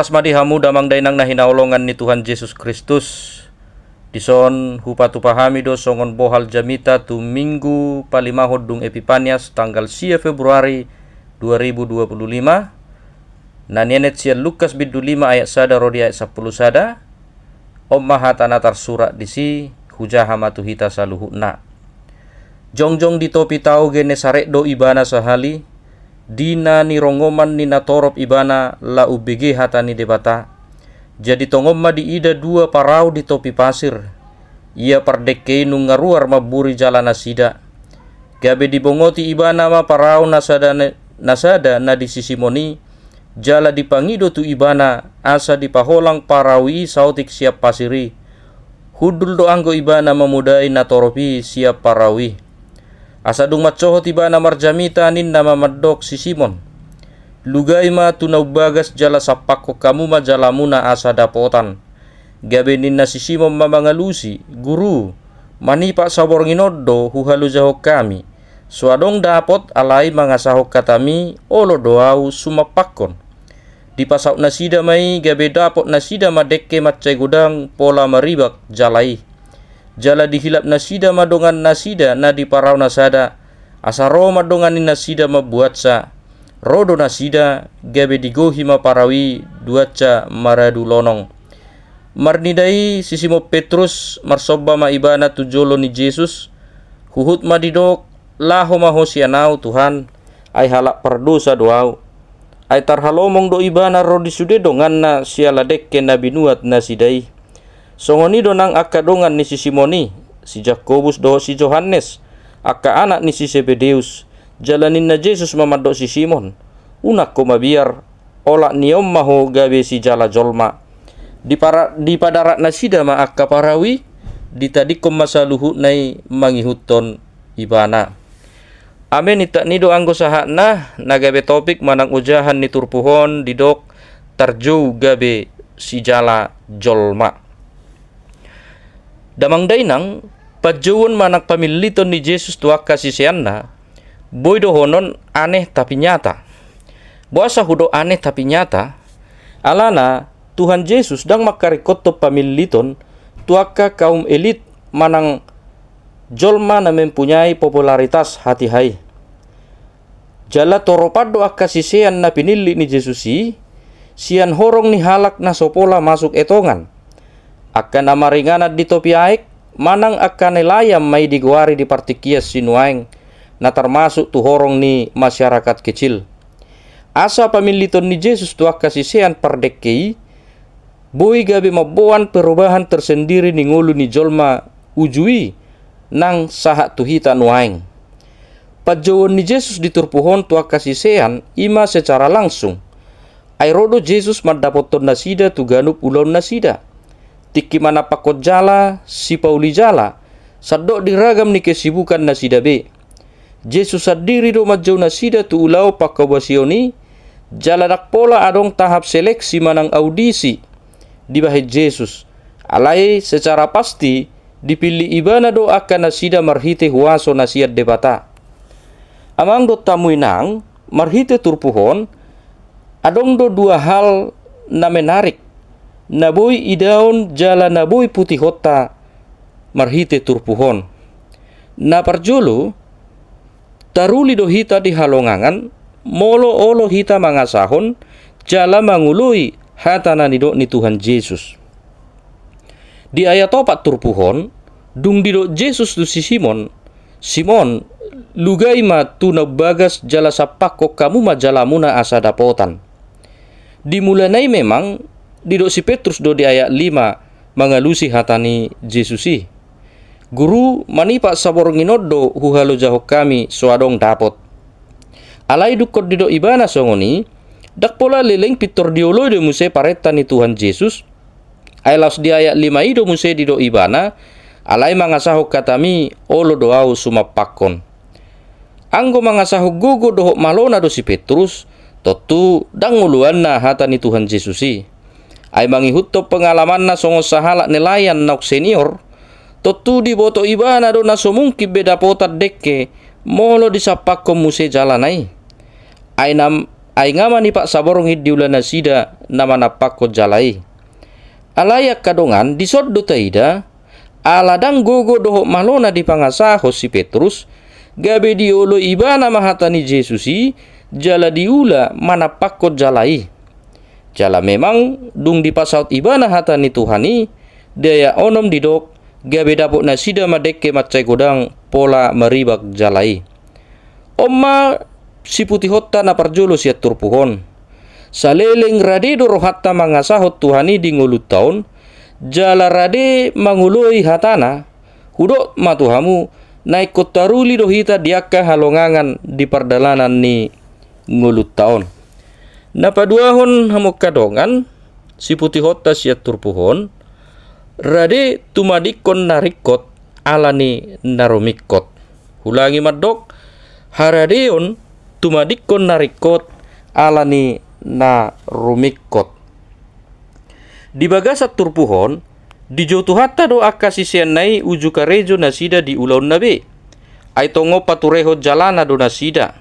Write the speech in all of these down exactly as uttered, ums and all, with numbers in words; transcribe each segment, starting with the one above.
Horas ma di hamu damang dainang na hinaholongan ni Tuhan Jesus Kristus. Dison hupatupa hami do songon bohal jamita tu Minggu palimahon dung Epipanias tanggal sia Februari dua ribu dua puluh lima. Na nienet sian Lukas bindu lima ayat sada ro di ayat sampulu sada. On ma hata na tarsurat disi, hujaha ma tu hita saluhutna. Jongjong di topi tao Genesaret do ibana sahali, di na nirongoman ni natorop ibana laho umbege hata ni Debata. Jadi tongon ma diida dua parau di topi pasir. Ia pardengke i nunga ruar mamburi jala nasida. Gabe dibongoti ibana ma parau na sada, na sada na di si Simon i, jala dipangido tu ibana asa dipaholang parau i saotik sian pasir i. Hundul do anggo ibana mamodai natorop i sian parau i. Asa dung mansohot ibana marjamita ninna ma mandok si Simon, lugai ma tu na umbagas jala sampakkon hamu ma jalamuna asa dapotan. Gabe ninna si Simon ma mangalusi, Guru, manipat saborngin on do huhalojahon hami. So adong dapot alai mangasahon hatami, olo do ahu sumampakkon. Dipasaut nasida ma i gabe dapot nasida ma dengke mansai godang pola maribak jala i. Jala dihilap nasida ma dongan nasida na di parau na sada, asa ro ma dongan ni nasida mambuatsa. Ro do nasida, gabe digohi ma parau i duansa maradu lonong. Marnida i si Simon Petrus marsomba ma ibana tu jolo ni Jesus, huhut ma didok, laho ma ho sian ahu Tuhan, ai halak pardosa do ahu. Ai tarhalomong do ibana ro di sude donganna siala dengke na binuat nasida i. Songon i do nang angka dongan ni si Simon i, si Jakobus dohot si Johannes, angka anak ni si Sebedeus. Jala ninna Jesus ma mandok si Simon, unang ho mabiar, olat ni on ma ho gabe sijala jolma. Dipara-, dipadarat nasida ma angka parau i, ditadingkon ma saluhutna i mangihuthon ibana. Amen. Intak ni do anggo sahatna, na gabe topik manang ojahan ni turpuk on didok tarjou gabe sijala jolma. Damang dainang, panjouon manang pamilliton ni Jesus tu angka siseanna, boi dohonon aneh tapi nyata. Boasa hudok aneh tapi nyata? Alana, Tuhan Jesus ndang mangkaringkothon pamilliton tu angka kaum elit manang jolma na mempunyai popularitas hatiha i. Jala toropan do angka sisean na pinillit ni Jesus i, sian horong ni halak na so pola masuk etongan. Angka na maringanan di topi aek, manang angka nelayan ma i digoari di partingkian sinuaeng, na tarmasuk tu horong ni masyarakat kecil. Asa pamilliton ni Jesus tu angka sisean pardengke i, boi gabe mamboan perubahan tersendiri ni ngolu ni jolma uju i nang sahat tu hita nuaeng. Panjouon ni Jesus di turpuk on tu angka sisean i ma secara langsung. Ai ro do Jesus mandapothon nasida tu ganup ulaon nasida. Tingki manampakkon jala, sipauli jala, sandok di ragam ni kesibukan nasida be. Jesus sandiri do manjou nasida tu ulaon pangkobasion i, jala ndang pola adong tahap seleksi manang audisi dibahen Jesus. Alai secara pasti dipillit ibana do angka nasida marhite huaso na sian Debata. Amang dohot hamu inang, marhite turpuk on, adong do dua hal na menarik, na boi idaon jala na boi putihonta marhite turpuk on. Na parjolo, taruli do hita di halongangan, molo olo hita mangasahon, jala mangoloi hata na nidok ni Tuhan Jesus. Di ayat opat turpuk on, dung didok Jesus tu si Simon, Simon, lugai ma tu na umbagas jala sampakkon hamu ma jalamuna asa dapotan. Di mulana i memang, didok si Petrus do di ayat lima, mangalusi hata ni Jesus i. Guru, manipat saborngin on do huhalojahon hami so adong dapot. Alai dungkon didok ibana songon i, ndang pola leleng pintor dioloi do muse parenta ni Tuhan Jesus. Ai laos di ayat lima i do muse didok ibana, alai mangasahon hatami olo do ahu sumampakkon. Anggo mangasahon gogo dohot malona do si Petrus, tontu ndang oloanna hata ni Tuhan Jesus i. Ai mangihuthon pengalamanna songon sahalak nelayan naung senior, tontu diboto ibana do na so mungkin be dapotan dengke molo disampakkon muse jalana i. Ai nam-, ai nga manipat saborngin diula nasida na manampakkon jala i. Alai angka dongan, dison do taida, ala ndang gogo dohot malo na dipangasahon si Petrus, gabe dioloi ibana ma hata ni Jesus i, jala diula manampakkon jala i. Jala memang dung dipasaut ibana hata ni Tuhan i, di ayat onom didok, gabe dapot nasida ma dengke mansai godang pola maribak jala i. On ma siputihonta na parjolo sian turpuk on. Saleleng rade do rohanta mangasahon Tuhan i di ngolunta on, jala rade mangoloi hatana, hudok ma tu hamu, na ingkon taruli do hita di angka halongangan di pardalanan ni ngolunta on. Na paduahon hamu angka dongan, siputihonta sian turpuk on, rade tumadingkon na ringkot ala ni na rumingkot. Hulangi mandok, haradeon tumadingkon na ringkot ala ni na rumingkot. Di bagasan turpuk on, dijou Tuhanta do angka siseanna i uju karejo nasida di ulaonna be. Ai tongon paturehon jalana do nasida.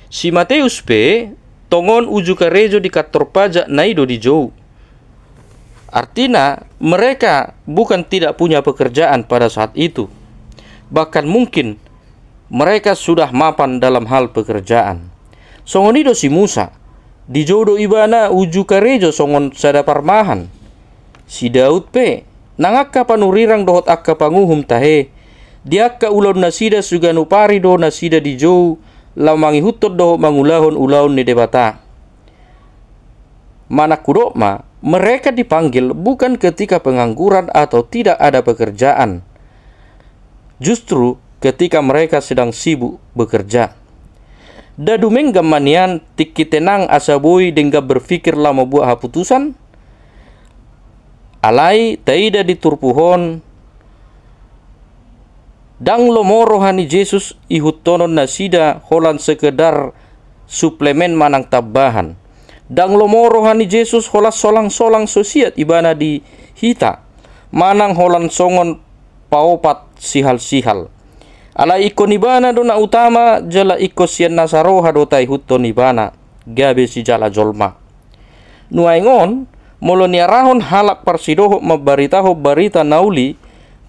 Si Mateus pe tongon uju karejo di kantor pajakna i do dijou. Artina, mereka bukan tidak punya pekerjaan pada saat itu. Bahkan mungkin mereka sudah mapan dalam hal pekerjaan. Songon i do si Musa, dijou do ibana uju karejo songon sada parmahan. Si Daud pe, nang angka panurirang dohot angka panguhum tahe, di angka ulaon nasida siganup ari do nasida dijou, laho mangihuthon dohot mangulahon ulaon ni Debata. Manang hudok ma, mereka dipanggil bukan ketika pengangguran atau tidak ada pekerjaan. Justru ketika mereka sedang sibuk bekerja. Nda dumenggan ma nian tingki tenang asa boi denggan berpikir laho mambuat haputusan? Alai taida di turpuk on, ndang lomo roha ni Jesus ihuthonon nasida holan sekedar suplemen manang tambahan. Ndang lomo roha ni Jesus holan solang-solang so siat ibana di hita, manang holan songon paopat sihal-sihal. Alai ingkon ibana do na utama, jala ingkon sian nasa roha do taihuthon ibana gabe sijala jolma. Nuaeng on, molo niarahon halak parsidohot mambaritahon barita na uli,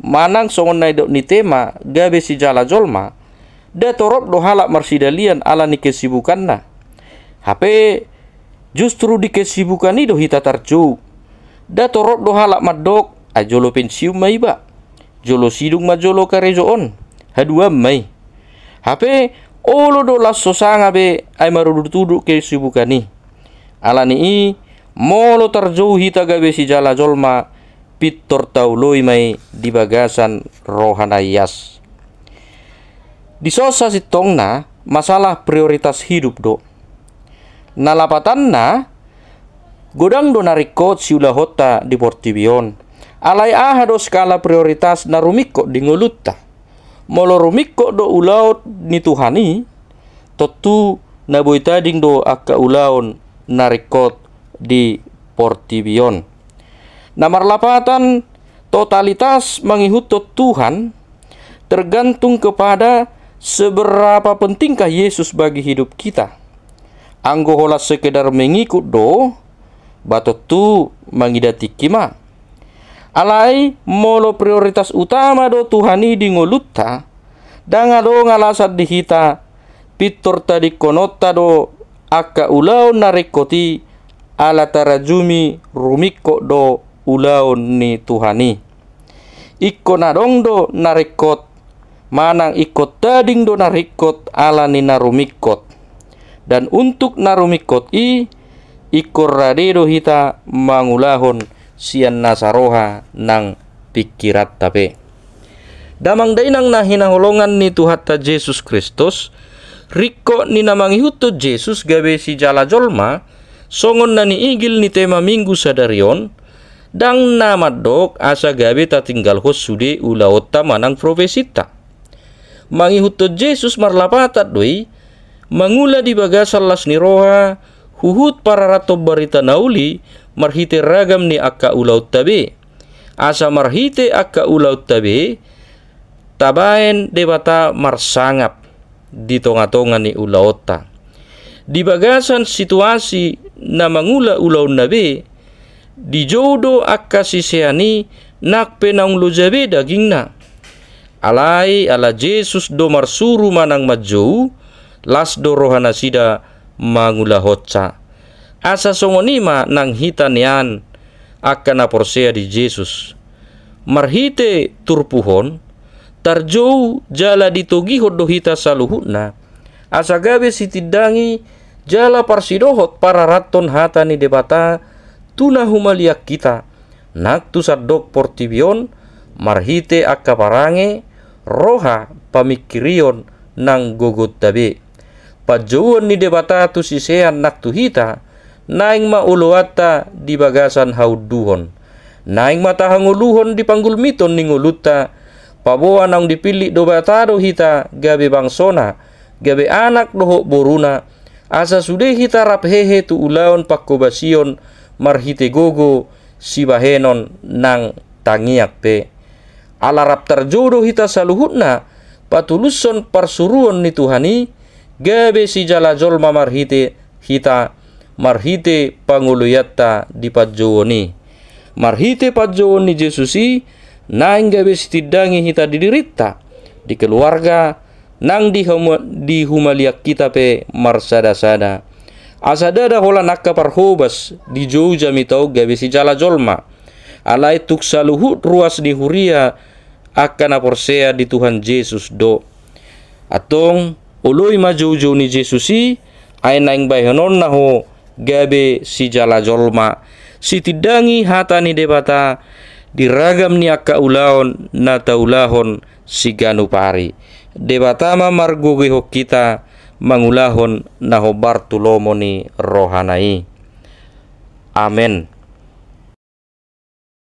manang songon na nidok ni tema gabe sijala jolma, nda torop do halak marsidalian ala ni kesibukanna. Hape justru di kesibukan i do hita tarjou. Nda torop do halak mandok, ai jolo pensiun ma iba. Jolo sidung ma jolo karejo on. Haduan ma i. Hape olo do laos so sanga be ai marudut-udut kesibukan i. Ala ni i, molo tarjou hita gabe sijala jolma, pintor taoloi ma i di bagasan roha na ias. Dison sasintongna masalah prioritas hidup do. Na lapatanna, godang do na ringkot siulahonta di portibi on. Alai aha do skala prioritas na rumingkot di ngolunta? Molo rumingkot do ulaon ni Tuhan i, tontu na boi tading do angka ulaon na ringkot di portibi on. Na marlapatan, totalitas mangihuthon Tuhan tergantung kepada seberapa pentingkah Yesus bagi hidup kita. Anggo holan sekedar mengikut do, ba tontu mangida tingki ma. Alai molo prioritas utama do Tuhan i di ngolunta, ndang adong alasan di hita pintor tadingkononta do angka ulaon na ringkot i, ala tarajumi rumingkot do ulaon ni Tuhan i. Ingkon adong do na ringkot, manang ingkon tading do na ringkot ala ni na rumingkot. Dan untuk na rumingkot i, ingkon rade do hita mangulahon sian nasa roha nang pingkiranta pe. Damang dainang na hinaholongan ni Tuhanta Jesus Kristus, ringkot ni na mangihuthon Jesus gabe sijala jolma, songon na niigil ni tema Minggu sadari on, ndang na mandok asa gabe tatinggalhon sude ulaonta manang profesinta. Mangihuthon Jesus marlapatan do i, mangula di bagasan las ni roha, huhut pararathon barita na uli, marhite ragam ni angka ulaonta be. Asa marhite angka ulaonta be, tabaen Debata marsangap di tonga-tonga ni ulaonta. Di bagasan situasi na mangula ulaonna be, dijou do angka sisean i nang pe naung loja be dagingna. Alai ala Jesus do marsuru manang manjou, las do rohanasida mangulahonsa. Asa songon i ma nang hita nian angka na porsea di Jesus. Marhite turpuk on, tarjou jala ditogihon do hita saluhutna, asa gabe sitindangi jala parsidohot pararathon hata ni Debata tu na humaliang hita, nang tu sandok portibi on, marhite angka parange, roha, pamingkirion nang gogonta be. Panjouon ni Debata tu sisean nang tu hita, naeng ma oloanta di bagasan haunduhon. Naeng ma tahangoluhon di panggulmiton ni ngolunta, paboa naung dipillit Debata do hita gabe bangsona, gabe anak dohot boruna, asa sude hita rap hehe tu ulaon panghobasion marhite gogo, sibahenon nang tangiang pe. Ala rap tarjou do hita saluhutna patulushon parsuruon ni Tuhan i, gabe sijala jolma marhite hita, marhite pangoloianta di panjouon i. Marhite panjouon ni Jesus i, naeng gabe sitindangi hita di dirinta, di keluarga, nang di huma-, di humaliang hita pe marsadasada. Asa ndada holan angka parhobas dijou jamita on gabe sijala jolma. Alai tung saluhut ruas ni huria angka na porsea di Tuhan Jesus do. Antong, oloi ma joujou ni Jesus i, ai naeng bahenonna ho gabe sijala jolma, sitindangi hata ni Debata di ragam ni angka ulaon na taulahon siganup ari. Debata ma margogoihon hita mangulahon na hombar tu lomo ni rohana i. Amen.